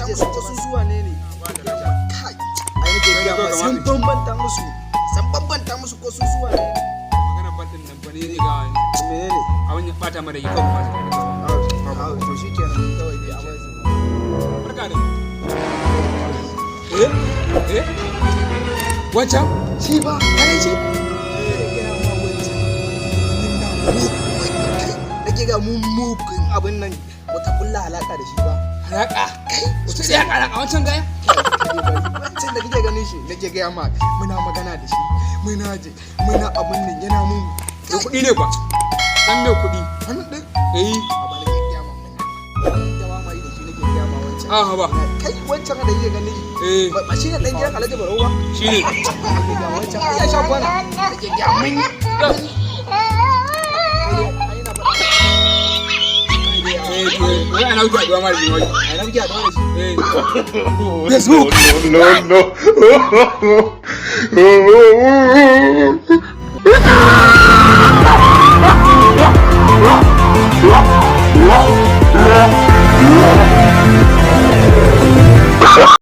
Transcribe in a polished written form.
musu ko su zuwa ne ne. Kai, ai nake gaya ma san bambanta musu. San bambanta musu ko su zuwa ne. Magana ban din nan ba ne ne ga wani. Menene? Abin ya bata mara yi kawai ba su kai. Ah, to shikenan kawai dai amma Barka da. Eh? Eh? Wancan? Shi ba. Kai shi? Gaya ma wancan. Nake ga mugun abin nan wata kulla alaka da shi ba. Alaka. Kai, Wata sai alaka wancan gaya? Wancan da kake ganin shi nake gaya ma muna magana da shi, muna je muna abin nan yana mun. Da kuɗi ne ba. Dan mai kuɗi. Wannan din. Eh. A ba nake gaya ma muna da ma mai da shi nake gaya ma wancan. Ah ba. Kai, wancan da kake ganin shi. Eh. Ba shi ne dan gidan Alhaji Barau ba? Shi ne. Nake gaya ma wancan ai ya sha kwana. Nake gaya mun. Ai na faɗa. Eh, to, wai ana wuce addu'a ma da shi wai. Ai na muke haɗuwa da shi. Eh. Facebook. No, no. No.